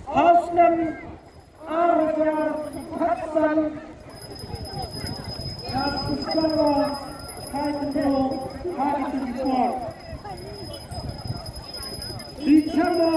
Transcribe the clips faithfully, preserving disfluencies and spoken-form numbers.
Austin Arthur Hudson, Kasper High Control, High Control. Di Chama,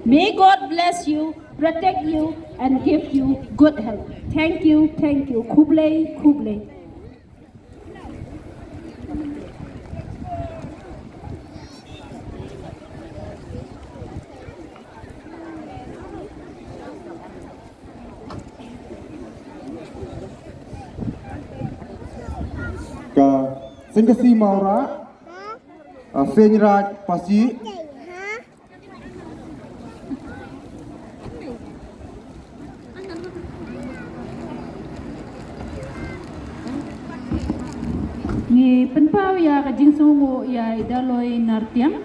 May God bless you, protect you, and give you good health. Thank you, thank you. Khublei, khublei. Ka Seng Khasi Mawrah, a Seng Raij Pasi. Ngi pynpaw ïa ka jingsngewnguh ïa i Daloi Nartiang,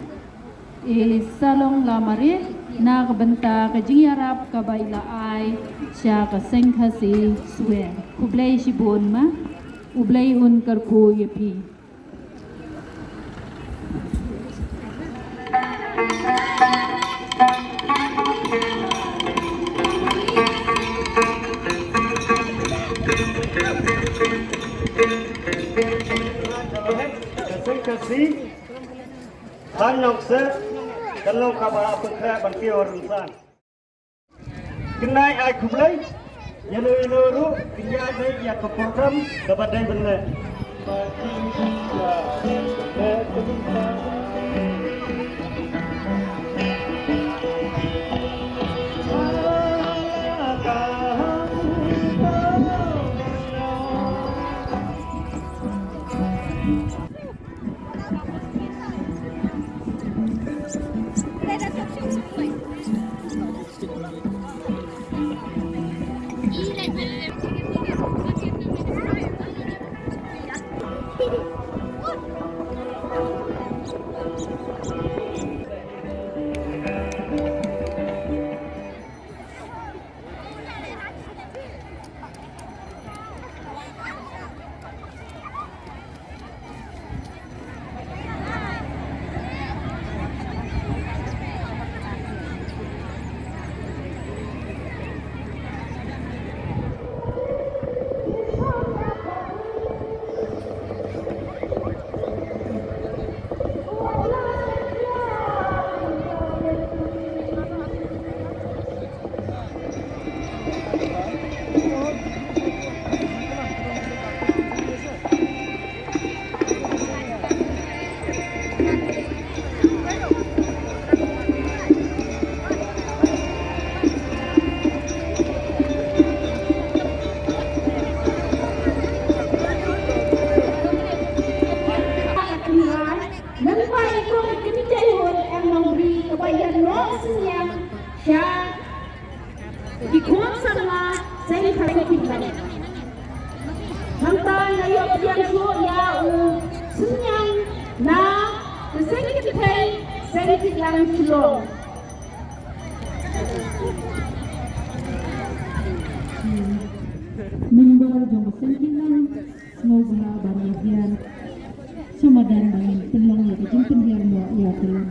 i Salong Lamare, na ka bynta ka jingïarap kaba i la ai sha ka Seng Khasi Swer. Khublei shibun ma, U Blei un kyrkhu ïa phi. Ka Seng Khasi, tang nong se, kan long kaba la pynkhreh ban kiew rynsan. Kynai ai khublei ïa no ïa no ruh, kynai ai ïa ka program kaba dei ban leh. Nangta nga ïoh pdiang shuh ïa u Synniang na ka seng kynthei, seng Kiklang Shillong. Member jong ka seng Kiklang, sngewbha ban ïa hiar sha madan ban pynlong ïa ka jingpynhiar noh ïa ka long.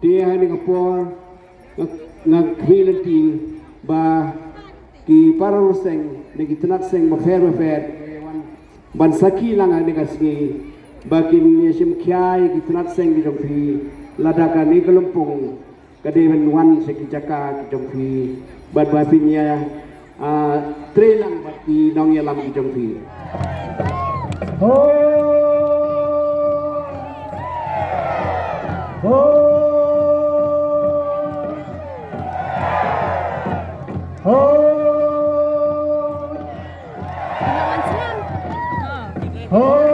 Te ha kane ka por nga, nga khmih lynti ba ki para seng na ki tnat seng bapher bapher ban sakhi lang ha kane ka sngi ba kin ïashim khia ïa ki tnat seng ki jong phi lada kane ka lympung ka dei ban wan sha ki jaka ki jong phi bad ba phin ïa, ah, trei lang bad ki nongïalam ki jong phi. Ho! Ho! Ho! Ho!